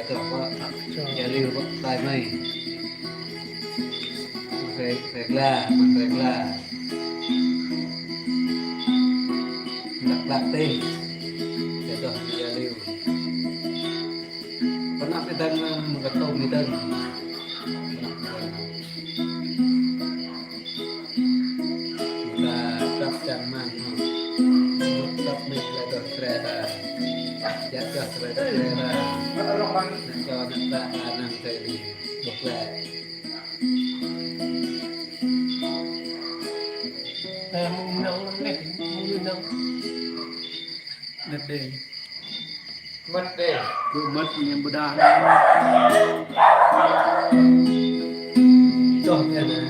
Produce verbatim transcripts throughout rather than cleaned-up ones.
Tơ̆ pơ, ia liu pơ, tai mơi. Rê-, rê gla, măng rê gla. Lăk lăk tih. Ia tơ̆ ia liu. Pơ anăp ih dơ̆ng, mơ̆ng kơ tôm ih dơ̆ng. Ƀing ta tơ̆p čang măng hŏ. Tơ̆p mơi tơlơi dŏ tre ta. Jăk jăk tơlơi dŏ tre ta. Anăn čô anăn ta anăn tơlơi dŏ tre. Ơ, mơ̆ng nao leh, mơ̆ng nao. Đet đê. Mơ̆t đê. Đu mơ̆t ñu ƀu đa. Čoh mơi anai.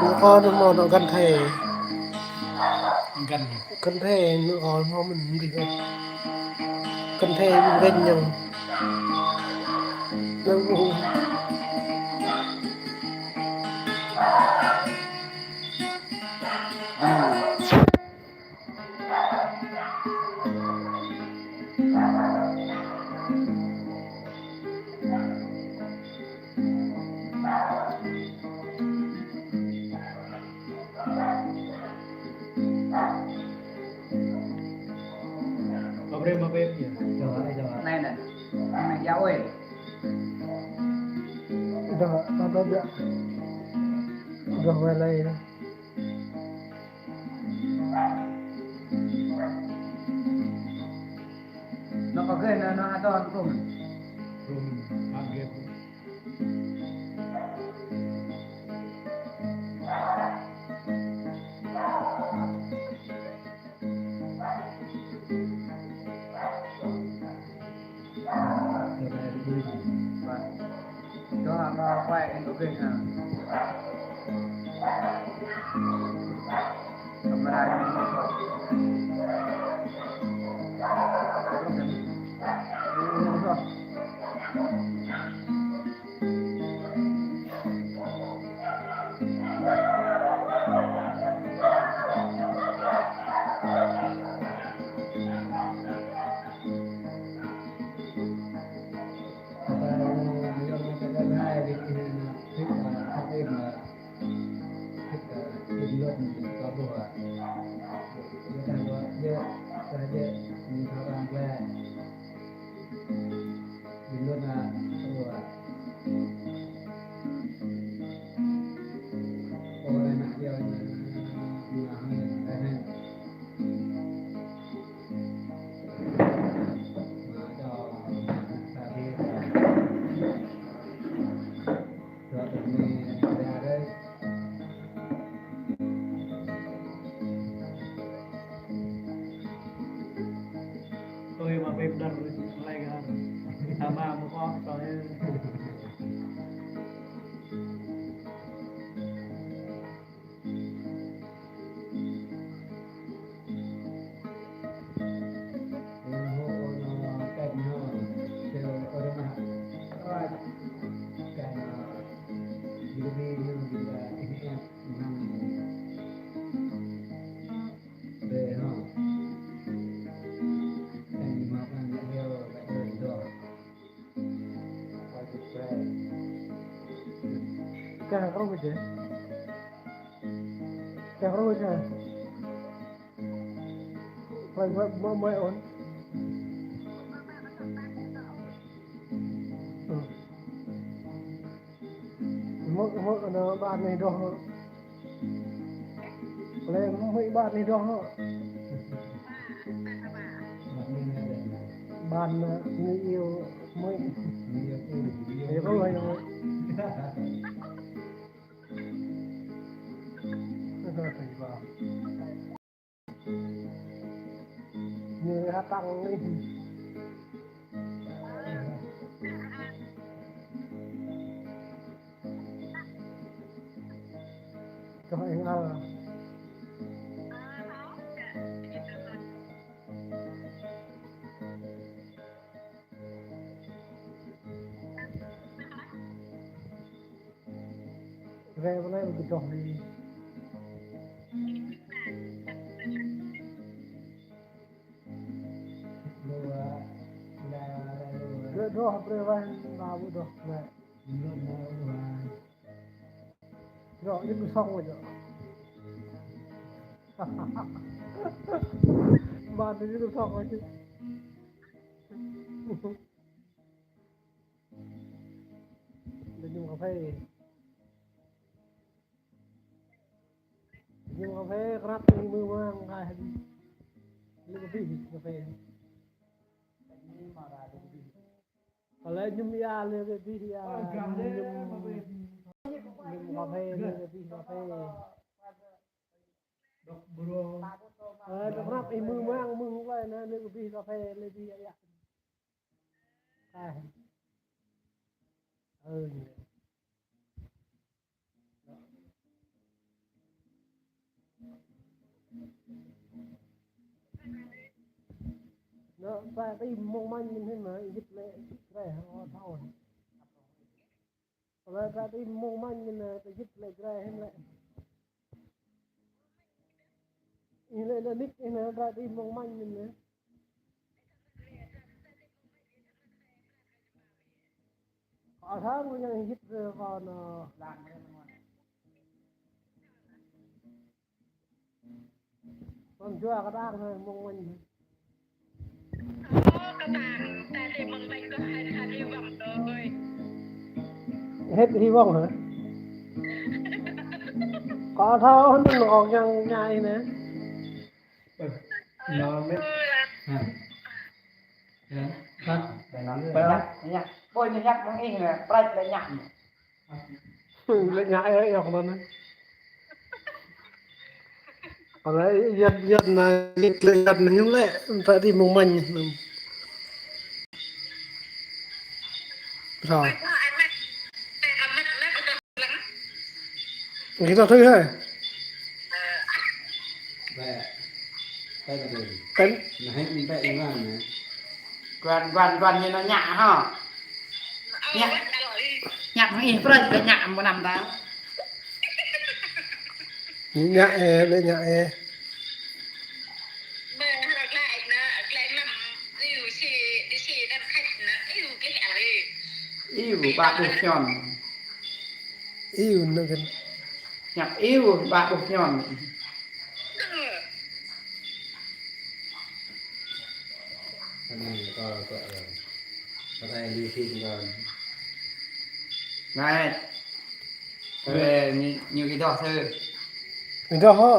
Ñu ôh ñu mơ̆ nao găn thê. Găn. Găn thê ñu ôh mơ̆ mơ̆n gĭt. Găn thê mơ̆n gĭt ñu. Ñu ôh. Kâo brơi mă bĕ yơh. Anai, anai. Anai, yă ơi. Dah, dah, dah, dah. Dah, wai lai. Nao pơ gơ̆, nao, nao, atâo ăn kông. Kông, pơ gơ̆. Đó, nó quay cái đầu tiên nè. Camera nó. Tôi mà bếp đật lại gà. Tama một con rồi. Kah rô kơ jê. Kah rô kơ jê. Plei mơi, mơi, mơi ôn. Mơi, mơi, ană ƀă anai dŏ. Plei mơi ƀă anai dŏ. Bạn, ờ, người yêu mới. Người yêu cũ, người yêu mới. Người yêu cũ hay là mới? Người ta tăng đi. Cho anh ăn. Rơ̆ anai ƀu dŏ lĕ. Rơ̆ dŏ, brơi wai, ƀu dŏ lĕ. Dŏ, ñu sŏng wai dŏ. Bạn ñu sŏng wai. Lĕ ñum cà phê. Ñum cà phê, krăp ñu mơ̆ng mơ̆ng kai hĭ. Lĕ kơ abih cà phê. Kơ lĕ ñum ia, lĕ kơ abih ia. Ñum, ñum cà phê, lĕ kơ abih cà phê. Ơ, krăp ih mơ̆ng mơ̆ng, mơ̆ng kai anai, lĕ kơ abih cà phê, lĕ abih ia. Ơ, ñu. Nă, ta tim mông manh ñu hĭn nă, ih git lĕ, rơ̆, ơ, thâo. Kơ lĕ ta tim mông manh ñu nă, ih git lĕ, rơ̆, hĭn lĕ. Ih lĕ, lĕ nik, ih nă, ta tim mông manh ñu nă. Kơ thâo ñu hĭn git rơ̆ kơ nă. Con jua kơ đang hơi mông manh. Ơ, kơ đang, ta tim mông manh kơ hơi, hơi hy vọng thôi. Hết hy vọng hả? Kơ thâo ñu ŏk ñang ñai nă. Ơ, nó mết. Hả? Hả? Hả? Phải lắm. Phải lắm. Nhá. Bôi ñu nhăk mơ̆ng ih nă, prăč lĕ ñăk. Lĕ ñăk ih, ih ŏk anŭn nă. Kơ lĕ yăt, yăt nă, yăt lĕ yăt nă, ñu lĕ, ta tim mông manh nă. Rồi. Kita thử hă? Tên. Tên. Nă, hĕ, tên Ivan nă. Guan, guan, guan ñu nă ñăk hă? Ñăk. Ñăk mơ̆ng ih prăč, lĕ ñăk mơ̆ng anăm ta. Ñăk ih, lĕ ñăk ih. Iu ba ƀuh ñon. Iu nă kơ. Ñăk iu ba ƀuh ñon. Anai, kơ, kơ, kơ. Anai. Ơ, ñu, ñu kơ dŏ thâo. Kơ dŏ hă?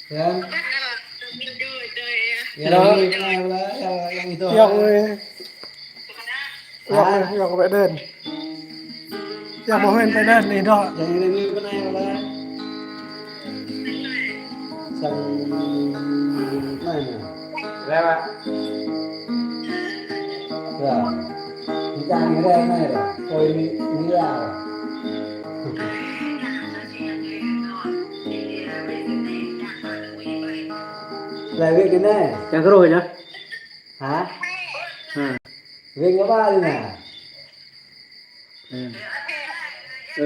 Yă. Yă, yă, yă, yă, yă, yă. Yŏng, yŏng bĕ đen. Yŏng mơ̆ hên bĕ đen anai dŏ. Yă, yă, yă, yă. Sang anai nă. Lĕ, Pak. Yă. Ñu čang ñu rĕ anai rĕ. Ôi, ñu, ñu yă. Lĕ wĭt kơ anai. Čang kơ ruh yă. Hă? Hă. Wĭt kơ ba anai nă. Hă. Ơ.